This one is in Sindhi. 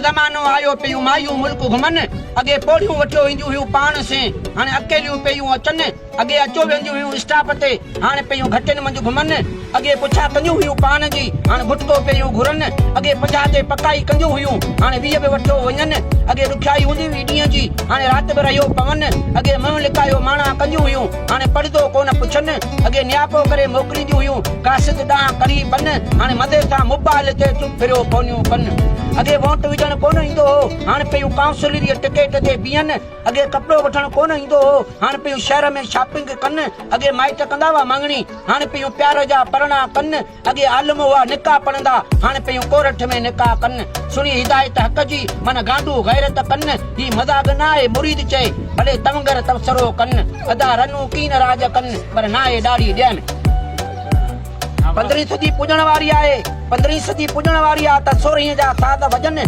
زمانو آيو پيون مايون ملڪ گهمن، اڳي پوڙهيون وٺيو اينديون هيون پاڻ سين، هاڻي اڪيليون پيون اچن، اڳي اچيو وينديون هيون اسٽاپ تي، هاڻي پيون گهٽين منجهه گهمن، اڳي پڇا ڪنديون هيون پان جي، هاڻي گٽڪو پيون گهرن، اڳي 50 تي پڪائي ڪنديون هيون، هاڻي 20 به وٺيو وڃن، اڳي ڏکيائي هوندي هئي ڏينهن جي، هاڻي رات به رهيو پون، اڳي منهن لڪايو ماڻا ڪنديون هيون، هاڻي پڙدو ڪونه پڇن، اڳي نياپو ڪري موڪلينديون هيون، قاصد ڏانهن قريبن، هاڻي مزي سان موبائل تي چپ ڦريو فونيون ڪن. اڳي وونٽ وجهڻ ڪونه ايندو هو، هاڻ پيون ڪائونسلريء ٽڪيٽ تي بيهن، اڳي ڪپڙو وٺڻ ڪونه ايندو هو، هاڻ پيون شهر ۾ شاپنگ ڪن، اڳي مائٽ ڪندا هئا مڱڻي، هاڻ پيون پيار جا پرڻا ڪن، اڳي عالم هئا نڪاح پڙهندا، هاڻ پيون ڪورٺ ۾ نڪاح ڪن. سڻي هدايت حق جي، من گانڊو غيرت ڪن، هي مذاق نه آهي مريد چئي، ڀلي تونگر تبصرو ڪن. ادا رنون ڪين راڄ ڪن، پر ناهي ڏاڙهي ڏين. پندرهين صدي پڄڻ واري آهي، پندرهين صدي پڄڻ واري آ ته سورهين جا ساز وڄن.